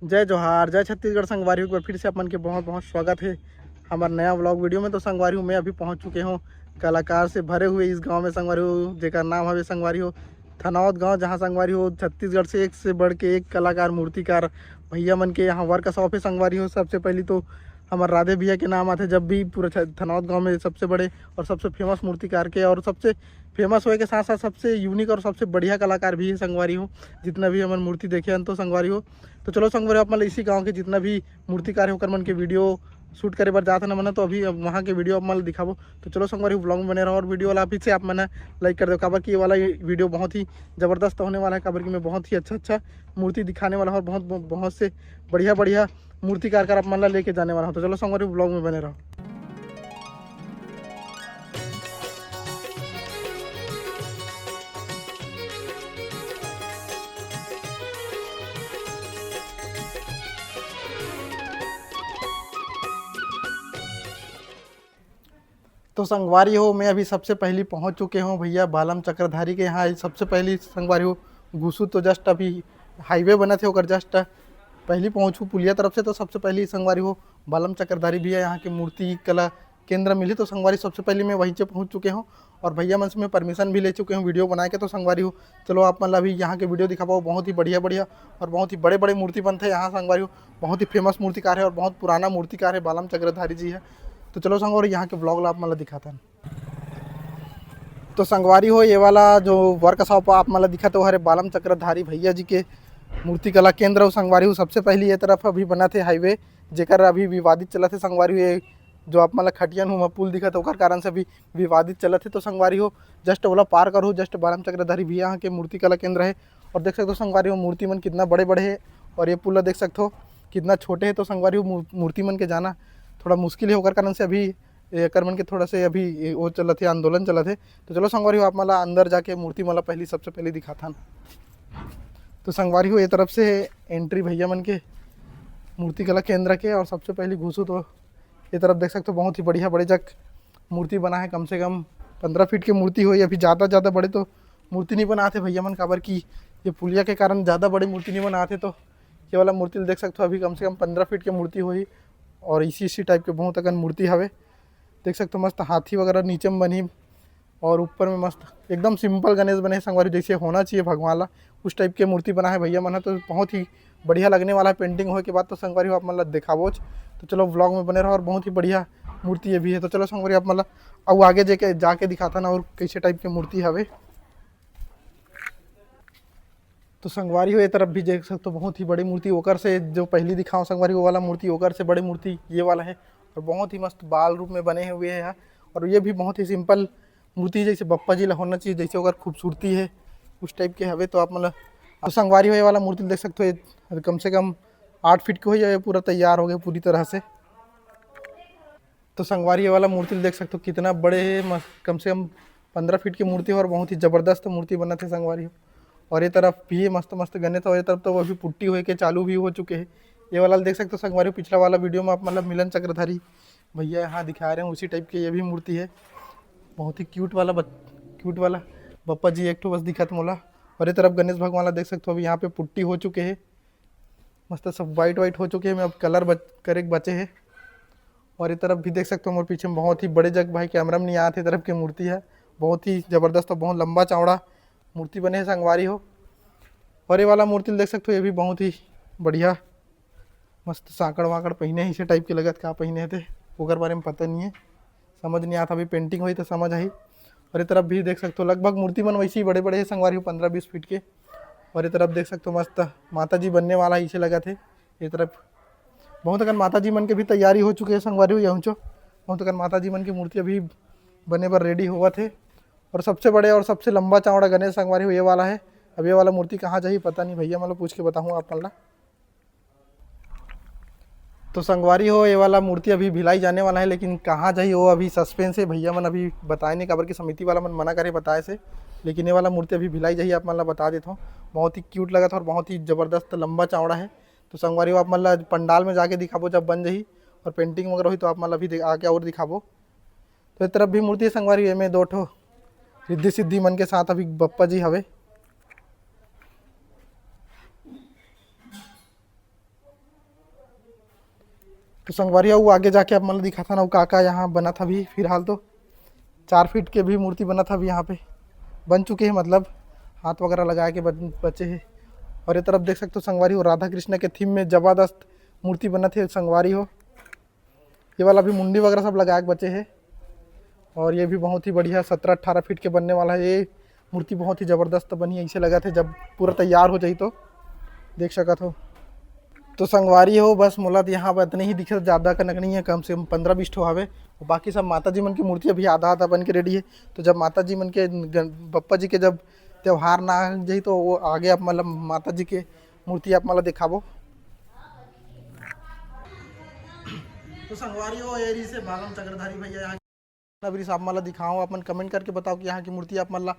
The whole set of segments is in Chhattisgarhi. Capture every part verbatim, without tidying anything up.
जय जोहार, जय छत्तीसगढ़ संगवारी हो। एक बार फिर से आप मन के बहुत बहुत स्वागत है हमारे नया व्लॉग वीडियो में। तो संगवारी हो, मैं अभी पहुंच चुके हूँ कलाकार से भरे हुए इस गांव में संगवारी हो, जेकर नाम हवे संगवारी हो थनौद गांव, जहां संगवारी हो छत्तीसगढ़ से एक से बढ़ के एक कलाकार, मूर्तिकार भैया मन के यहाँ वर्कशॉप है संगवारी हो। सबसे पहली तो हमारे राधे भैया के नाम आते, जब भी पूरा छ-, थनौद गांव में सबसे बड़े और सबसे फेमस मूर्तिकार के और सबसे फेमस होए के साथ साथ सबसे यूनिक और सबसे बढ़िया कलाकार भी है संगवारी हो। जितना भी हमन मूर्ति देखे हन तो संगवारी हो, तो चलो संगवारी हो, आप मन ल इसी गांव के जितना भी मूर्तिकार है ओकर मन के वीडियो शूट करे बर जात हन हमन, तो अभी अब वहाँ के वीडियो आप मन ल दिखाबो। तो चलो संगवारी हो, व्लॉग में बने रहो और वीडियो ला फिर से आप मन लाइक कर दो, काबर कि ये वाला वीडियो बहुत ही जबरदस्त होने वाला है, काबर कि मैं बहुत ही अच्छा अच्छा मूर्ति दिखाने वाला हूँ और बहुत बहुत से बढ़िया बढ़िया मूर्तिकार कर आप मन ला लेके जाने वाला हूँ। तो चलो संगवारी हो, व्लॉग में बने रहो। तो संगवारी हो, मैं अभी सबसे पहली पहुंच चुके हूं भैया बालम चक्रधारी के यहाँ। सबसे पहली संगवारी हो, घुसू तो जस्ट अभी हाईवे बनत हे, ओकर जस्ट पहली पहुंचू पुलिया तरफ से। तो सबसे पहली संगवारी हो, बालम चक्रधारी भैया यहाँ के मूर्ति कला केंद्र मिली। तो संगवारी, सबसे पहले मैं वहीं से पहुंच चुके हूँ और भैया मन से मैं परमिशन भी ले चुके हूँ वीडियो बनाए के। तो संगवारी हो, चलो आप मन ला अभी यहाँ के वीडियो दिखा पाओ, बहुत ही बढ़िया बढ़िया और बहुत ही बड़े बड़े मूर्ति बनते हैं यहाँ संगवारी हो। बहुत ही फेमस मूर्तिकार है और बहुत पुराना मूर्तिकार है, बालम चक्रधारी जी है। तो चलो संगवारी, यहाँ के व्लॉग ला आप मन ला दिखाता है। तो संगवारी हो, ये वाला जो वर्कशॉप आप मन ला दिखत हे, वो हरे बालम चक्रधारी भैया जी के मूर्ति कला केंद्र। अउ संगवारी हो, सबसे पहली ये तरफ अभी बनत हे हाईवे, जेकर अभी विवादित चलत हे संगवारी हो। ये जो आप मन ला खटियन हुआ पुल दिखत हे, ओकर कारण से अभी विवादित चलत हे। तो संगवारी हो, जस्ट ओला पार करो, जस्ट बालम चक्रधारी भैया के मूर्ति कला केंद्र है। और देख सकते हो संगवारी हो, मूर्ति मन कितना बड़े बड़े है। और ये पुल ला देख सकते हो कितना छोटे है। तो संगवारी हो, मूर-, मूर्ति मन के जाना थोड़ा मुश्किल है, ओकर कारण से अभी एकर मन के थोड़ा से अभी ये वो चलत हे, आंदोलन चलत हे। तो चलो संगवारी हो, आप मन ला अंदर जाके मूर्ति मन ला पहली, सबसे पहली दिखाथन। तो संगवारी हो, ये तरफ से एंट्री भैया मन के मूर्ति कला केंद्र के। और सबसे पहली घुसू तो ये तरफ देख सकते हो, बहुत ही बढ़िया बड़े जग मूर्ति बना है। कम से कम पंद्रह फीट के मूर्ति होही। अभी ज़्यादा ज़्यादा बड़े तो मूर्ति नहीं बनाते भैया मन, काबर कि ये पुलिया के कारण ज़्यादा बड़े मूर्ति नहीं बनाते। तो ये वाला मूर्ति देख सकते हो, अभी कम से कम पंद्रह फीट के मूर्ति होही। और इसी इसी टाइप के बहुत अकन मूर्ति हवे। देख सकते हो, मस्त हाथी वगैरह नीचे में बनी और ऊपर में मस्त एकदम सिंपल गणेश बने हे संगवारी, जैसे होना चाहिए भगवान ला, उस टाइप के मूर्ति बना है भैया मन ह। तो बहुत ही बढ़िया लगने वाला है, पेंटिंग होए के बाद। तो संगवारी हो, आप मन ला दिखाबोच। तो चलो, व्लॉग में बने रहो। और बहुत ही बढ़िया मूर्ति ये भी है। तो चलो संगवारी, आप मन ला अउ आगे जाके जाके दिखाथन और कैसे टाइप के मूर्ति हवे। तो संगवारी हो, ये तरफ भी देख सकते हो, बहुत ही बड़ी मूर्ति, ओकर से जो पहली दिखाओ संगवारी, वो वाला मूर्ति, ओकर से बड़ी मूर्ति ये वाला है। और बहुत ही मस्त बाल रूप में बने हुए है। और ये भी बहुत ही सिंपल मूर्ति, जैसे बप्पा जी ला होना चाहिए, जैसे ओकर खूबसूरती है, उस टाइप के हवे। तो आप मन ला, तो संगवारी हो, ये वाला मूर्ति देख सकते हो, ये कम से कम आठ फीट के हो जाए, पूरा तैयार हो गए पूरी तरह से। तो संगवारी, ये वाला मूर्ति ल देख सकते हो, कितना बड़े हे, मस्त, कम से कम पंद्रह फीट के मूर्ति हो और बहुत ही जबरदस्त मूर्ति बनत हे संगवारी हो। और ये तरफ भी मस्त मस्त गणेश, और ये तरफ तो अभी पुट्टी होए के चालू भी हो चुके हे। ये वाला ल देख सकते हो संगवारी हो, पिछला वाला वीडियो में आप मतलब मिलन चक्रधारी भैया यहाँ दिखा रहे हैं, उसी टाइप के ये भी मूर्ति है। बहुत ही क्यूट वाला बच-, क्यूट वाला बप्पा जी एक ठो बस दिखत मोला। और ये तरफ गणेश भगवान ला देख सकते हो, अभी यहाँ पे पुट्टी हो चुके हे, मस्त सब वाइट वाइट हो चुके हे, मैं अब कलर बच-, करे के बचे हे। और ये तरफ भी देख सकते हो, मोर पीछे में बहुत ही बड़े जग, भाई कैमरा में नहीं आत हे, ये तरफ के मूर्ति है, बहुत ही जबरदस्त और बहुत लंबा चौड़ा मूर्ति बने हे संगवारी हो। और ये वाला मूर्ति ल देख सकते हो, ये भी बहुत ही बढ़िया, मस्त सांकड़ वाकड़ पहिने हे, इसे टाइप के लगत का पहिने हे ते, ओकर बारे में पता नहीं है, समझ नहीं आता। अभी पेंटिंग होही तो समझ आही। और ये तरफ भी देख सकते हो, लगभग मूर्ति मन वैसे ही बड़े बड़े हे संगवारी हो, पंद्रह बीस फीट के। और ये तरफ देख सकते हो, मस्त माता जी बनने वाला हे, इसे लगत हे। ये तरफ बहुत अकन माता जी मन के भी तैयारी हो चुके हे संगवारी हो, यहूँ चो बहुत अकन माता जी मन के मूर्ति अभी बने बर रेडी होवत हे। और सबसे बड़े और सबसे लंबा चौड़ा गणेश संगवारी हो ये वाला है। अब ये वाला मूर्ति कहाँ जाही पता नहीं, भैया मन ला पूछ के बताहूँ आप मन ला। तो संगवारी हो, ये वाला मूर्ति अभी भिलाई जाने वाला है, लेकिन कहाँ जाही वो अभी सस्पेंस है। भैया मन अभी बताए नहीं, काबर कि समिति वाला मन मना करे बताए से। लेकिन ये वाला मूर्ति अभी भिलाई जाही, आप मन ला बता देता हूँ। बहुत ही क्यूट लगत हे और बहुत ही जबरदस्त लंबा चौड़ा है। तो संगवारी हो, आप मन ला पंडाल में जाके दिखाबो जब बन जाही, और पेंटिंग वगैरह होही तो आप मन ला भी दे-, आके और दिखाबो। तो ये तरफ भी मूर्ति है संगवारी, एमे दो ठो रिद्धि सिद्धि मन के साथ अभी बप्पा जी हवे। तो संगवारी हो, आगे जाके आप मन ल दिखाथन अउ का का यहाँ बनत हवे। फिलहाल तो चार फीट के भी मूर्ति बनत हवे, यहाँ पे बन चुके हे, मतलब हाथ वगैरह लगाए के बन- बचे हे। और ये तरफ देख सकते हो संगवारी हो, राधा कृष्ण के थीम में जबरदस्त मूर्ति बनत हे संगवारी हो। ये वाला भी मुंडी वगैरह सब लगाए के बचे हे। और ये भी बहुत ही बढ़िया सत्रह अट्ठारह फीट के बनने वाला है। ये मूर्ति बहुत ही जबरदस्त बनी, ऐसे लगत हे जब पूरा तैयार हो जाही तो देख सकत हो। तो संगवारी हो, बस मोला तो यहाँ पर इतने ही दिखत, ज़्यादा कनक नहीं है, कम से कम पन्द्रह बीस ठो हवे। बाकी सब माता जी मन की मूर्ति अभी आधा आधा बन के रेडी है। तो जब माता जी मन के गण- बप्पा जी के जब त्यौहार ना आ जाही तो वो आगे आप मतलब माता जी के मूर्ति आप मन ल दिखाबो। तो संगवारी हो, ये रहिसे बालम चक्रधारी भैया यहाँ। अभी आप मन ल दिखाओ, आप मन कमेंट करके बताओ कि यहाँ की मूर्ति आप मन ल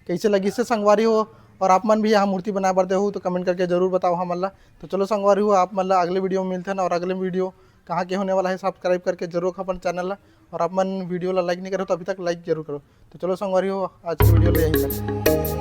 कैसे लगिसे संगवारी हो, और आप मन भी यहाँ मूर्ति बनाए बर देहू तो कमेंट करके जरूर बताओ हमन ल। तो चलो संगवारी हो, आप मन ल अगले वीडियो में मिलथन, और अगले वीडियो कहाँ के होने वाला है, सब्सक्राइब करके जरूर रखो अपन चैनल ला। और आप मन वीडियो ला लाइक नहीं करो तो अभी तक लाइक जरूर करो। तो चलो संगवारी हो, आज की वीडियो ले यहीं तक।